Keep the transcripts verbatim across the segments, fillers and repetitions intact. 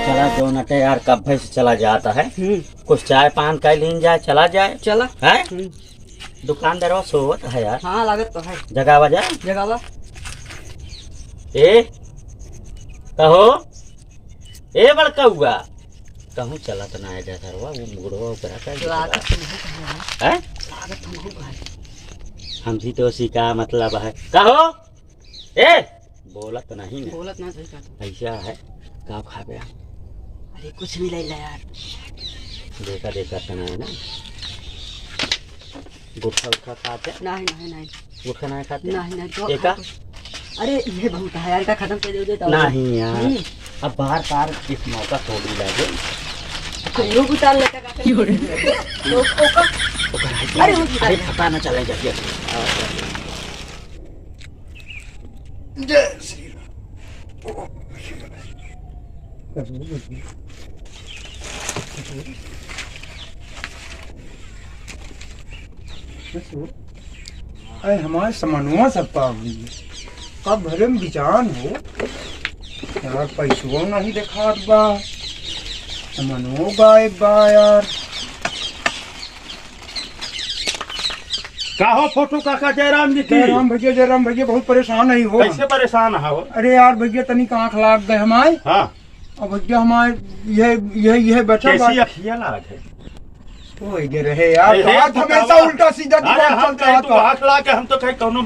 चला, जो नटे यार, कब भैंस चला जाता है। हम्म। कुछ चाय पान कर लीन जाए, चला जाए। चला। हैं? हम्म। दुकानदारवा सोवत है यार। हाँ, लागत तो है। जगावा जा। जगावा। ए, कहो। ए बड़कउआ, कहूँ चलत ना है डकरवा, वो मुड़वा ओकरा का लागत तो नहीं है। हैं? लागत तो नहीं है। हमसे तो उसी का मतलब है। कहो? ए, बोलत नहीं ना। बोलत ना, सही कहत। ऐसा है, का खाबे? अरे, कुछ नहीं लइला यार। देखा, देखा, तना है ना। गुटखा उटखा खाते? नहीं, नहीं, नहीं। गुटखा नहीं खाते? नहीं, नहीं, तो एका? अरे, ये बहुत है यार, का खत्म कर दे, दे, नहीं यार। हम्म। अब बार बार इस मौका थोड़ी लागे। तो लोग उतार लेता का? लोग ओका। ओका, अरे, वो अरे, पता ना चले जब ये। जय श्री राम। अरे, हमारे समनवा सब पाव गई। कब भरे में बिचान हो यार, पैसो नहीं देखात बा, समनवो गायब बा यार। का हो फोटो काका जयराम जी की? जयराम भैया, जयराम भैया, बहुत परेशान है हो। कैसे परेशान है हो? अरे यार भैया, तनिक आँख लाग गए हमारे। हाँ। अब भैया हमारे यह, यह, यह बचा कैसी बा। अखिया लाग है? ओ, ये रहे यार, अरे, बात हम हमेशा बतावा। उल्टा सीधा अरे, दिमाग हम चलता कहीं है तू तो। आँख लाग के हम तो कहीं कौनो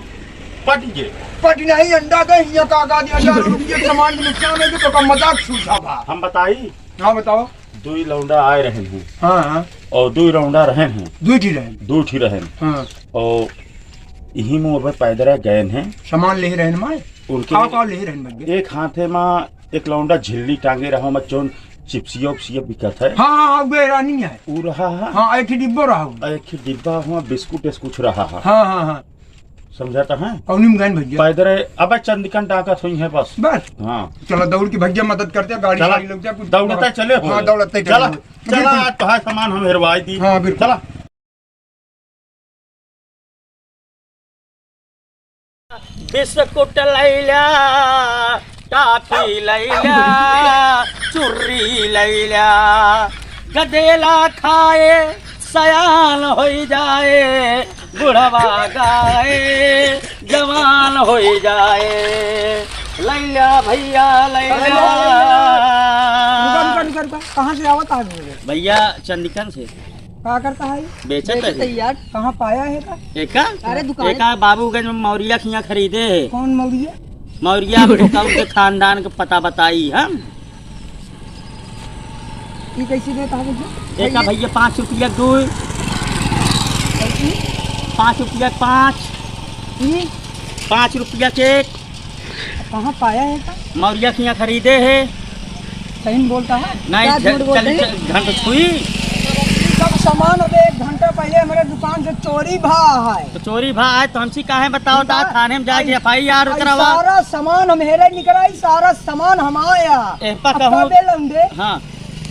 पट गए। पट नहीं, अंडा का हिया का, का दिया, हजार रुपये के सामान के नुकसान है, तो का मजाक सूझा बा। हम बताई? हाँ, बताओ। दुई लौंडा आए रहन हैं। हाँ, हाँ। और दुई लौंडा रहन हैं। दुई ठी रहन। दुई ठी रहन। हाँ। और यही में अबे पैदल गए हैं। सामान ले रहन माए? उनके का, का ले रहन बग्गे? एक हाथे में एक लौंडा झिल्ली टांगे रहा, में जोन चिप्सिया उप्सिया बिकत है। हाँ, हाँ, हाँ, वे रानी है। ऊ रहा है। हाँ, एक ही डिब्बा रहा हुआ। एक ही डिब्बा हुआ, बिस्कुट इस्कुट रहा है। हाँ, हाँ, हाँ। समझाता है? कौनी में गए भैया? पैदल, अबे चंदिकन डाकत हुई है बस। बस? हाँ। चलो, दौड़ के भैया मदद करते हैं, गाड़ी चला, साड़ी लग जाए, कुछ दौड़ते चले हो। हाँ, दौड़ते चला, चले हो। चला, बिल्कुल। आज तो है सामान हम हेरवाई दी। हाँ, बिल्कुल। चला। बिस्कुट लैल्या, टाफी लैल्या, चुर्री लैल्या, गदेला खाए, सयान होई जाए, बुढ़वा गाए, जवान होई जाए। लैल्या भैया, लैल्या। रुका, रुका, रुका, रुका। कहाँ से आवत है भैया? भैया, चंदिकन से। का करता है? बेचत बेचत है। है यार। कहाँ पाया है का? एका? अरे दुकान। एका बाबूगंज में मौर्या खिया खरीदे है। कौन मौर्या? मौर्या हमको कौन के खानदान के पता बताई हम। ई कैसे देता है भैया? एका भैया पाँच रुपया दो। कैसे? पाँच रुपया पाँच। ई? पाँच रुपया के एक। कहाँ पाया है का? मौर्या खिया खरीदे है। सही में बोलता है? नहीं, क्या झ-, झूठ बोल चल, रही? चल, घंट छुई। सब सामान अबे एक घंटा पहले हमारे दुकान से चोरी भा है। तो चोरी भा है तो हमसे काहे बताओ, ता थाने में जाके आई, एफ आई आर आई उतरावा। सारा सामान हम हेरे निकराई, सारा सामान हम आया। एह पा अब कहूँ। का बेलम दे? हाँ।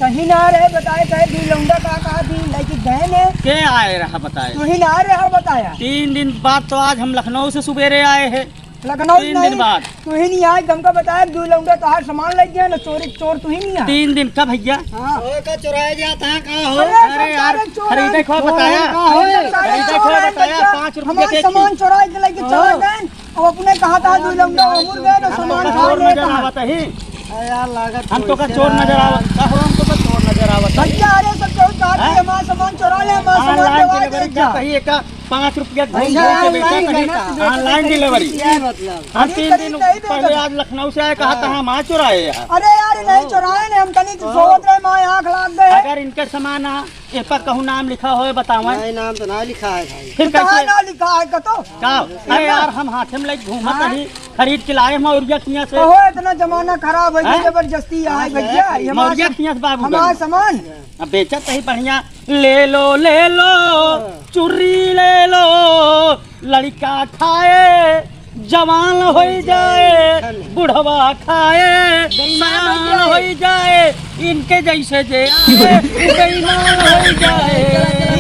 कहीं ना रहे बताए, कहे दी लौंडा का कहा दी लेके गए ने। के आए रहा बताए? तू ही ना रहा बताया। तीन दिन बाद तो आज हम लखनऊ से सुबेरे आए हैं। लखनऊ तीन नहीं, दिन बाद। तू ही नहीं आए, हमका बताया, दू लौंडा तोहार सामान ले गया ना, चोरी चोर तू ही नहीं आए। तीन दिन का भैया? हाँ। ओए, का चुराए जाता है, का हो? अरे, अरे सब यार, सारे चोर खरीदे हैं। को बताया, सब सारे खरीदे को चोर हैं बताया, भैया। पाँच रुपये हमारे के सामान चुराए के लेके चला गए। अब अपने कहा था, दू लौंडा उमुर गए ना, सामान खा चोर लेता नजर है। आवत है। अरे यार, लागत हम तो का चोर नजर आवत, का हो, हम तो का चोर नजर आवत है। भैया, अरे सब केहू कहा कि हैं? हमारा सामान चुरा ले, हमारा सामान online देवा delivery दे का जा। कही एका पाँच रुपया घूम ऐसा घूम के online बेचा कहीं। लेना, तो बेचा online कहीं delivery। क्या मतलब? हम अरे, तीन कहीं दिन नहीं पहले बेचा। आज लखनऊ से आए, कहा हाँ। कहाँ माँ चुराए यार। अरे यार, नहीं चुराए ने, हम तनी हाँ। सोवत रहे, माँ आँख लाग गए। अगर इनके सामान आ, ए पर कहूँ नाम लिखा होए, बतावा। नहीं, नाम तो ना लिखा है भाई। फिर तो कहाँ कैसे? ना लिखा है कतो? का? अरे यार, हम हाथे में लेके घूमत हाँ। रही, खरीद के लाए हम मौर्या खिया से। कहो, इतना जमाना खराब है, हैं? जबरदस्ती आए भैया, ये हमारा मौर्या सम-, खिया से बाबू हमारा गए। सामान। अब बेचत ही बढ़िया, ले लो, ले लो, चुर्री ले लो, लड़का खाए, जवान होई जाए, बुढ़वा खाए, सयान होई जाए, इनके जैसे जे आए, उ बेईमान होई जाए।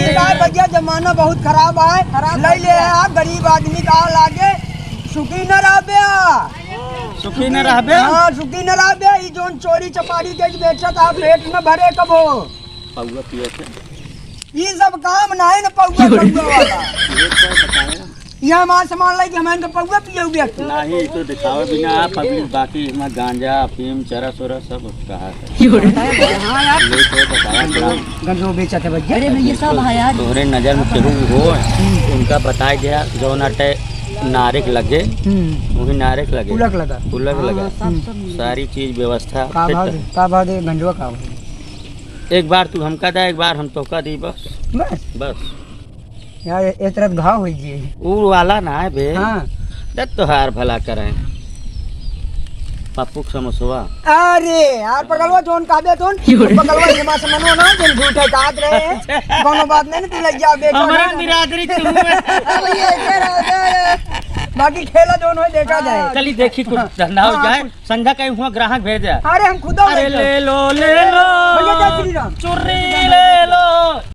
ई का भैया, जमाना बहुत खराब आए, खराब ले ले आ, गरीब आदमी का लागे, सुखी न रहबे आ। सुखी न रहबे। हाँ, सुखी न रहबे। ई जौन चोरी चपारी के बेचत आ, पेट में भरे कबो। पौआ पिए थे। ई सब काम नाहीं न पौआ, पौआ वाला। ये तो बताया। ये हमार सामान लाई कि हमारे तो पौआ पिए हुए। नाहीं, ई तो दिखावे बिना आप पब्लिक, बाकी इसमें गांजा, अफीम, चरस उरस सब कहा है। हाँ यार। ये तो बताया थोड़ा। गंजो बेचत है भैया। अरे भैया, सब है यार। तोहरे नजर में केहू हो, उनका बताए दिया, जौन अटे नारिक लगे, हम्म। वही नारिक लगे। पुलक लगा। पुलक लगा। हाँ, सब, सब मिल सारी चीज व्यवस्था का fit भाव है। दे? का भाव दे गंजवा का भाव? एक बार तू हमका दे, एक बार हम तोहका दी, बस। बस? बस। यार, ए तरह घाव होइ गए। ऊ वाला ना है बे। हाँ। दे तोहार भला करें। पप्पू के समोसवा। अरे यार, पगलवा जौन कहबे तौन। पगलवा ये माँ से मनो ना, जौन झूठे कहत रहे। अच्छा। कौनो बात नहीं, तू लग जा, बेटा, हमारा ना। बिरादरी तू है। अब ये ऐसे रह जाए। बाकी खेला जौन हो, देखा जाए। चली देखी कुछ हाँ। धंधा हो हाँ, जाए। कुछ संध्या कहीं हुआ ग्राहक भेज दे। अरे हम खुदा अरे लेके ले लो, ले लो। भैया जय श्री राम। चुर्री ले